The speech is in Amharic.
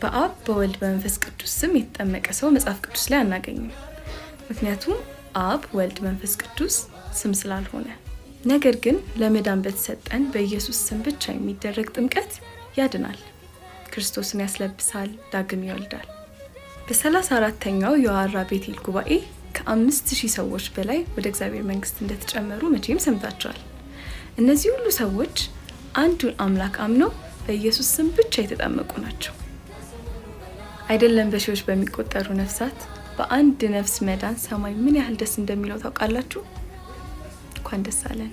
በአብ በወልድ በመንፈስ ቅዱስ ስም የተጠመቀ ሰው መጽሐፍ ቅዱስ ላይ አናገኝም። ምክንያቱም አብ፣ ወልድ፣ መንፈስ ቅዱስ ስም ስላልሆነ። ነገር ግን ለመዳን በተሰጠን በኢየሱስ ስም ብቻ የሚደረግ ጥምቀት ያድናል፣ ክርስቶስን ያስለብሳል፣ ዳግም ይወልዳል። በ34ኛው የዋራ ቤቴል ጉባኤ ከ5,000 ሰዎች በላይ ወደ እግዚአብሔር መንግስት እንደተጨመሩ መቼም ሰምታችኋል። እነዚህ ሁሉ ሰዎች አንዱን አምላክ አምነው በኢየሱስ ስም ብቻ የተጠመቁ ናቸው። አይደለም በሺዎች በሚቆጠሩ ነፍሳት በአንድ ነፍስ መዳን ሰማይ ምን ያህል ደስ እንደሚለው ታውቃላችሁ? እንኳን ደስ አለን።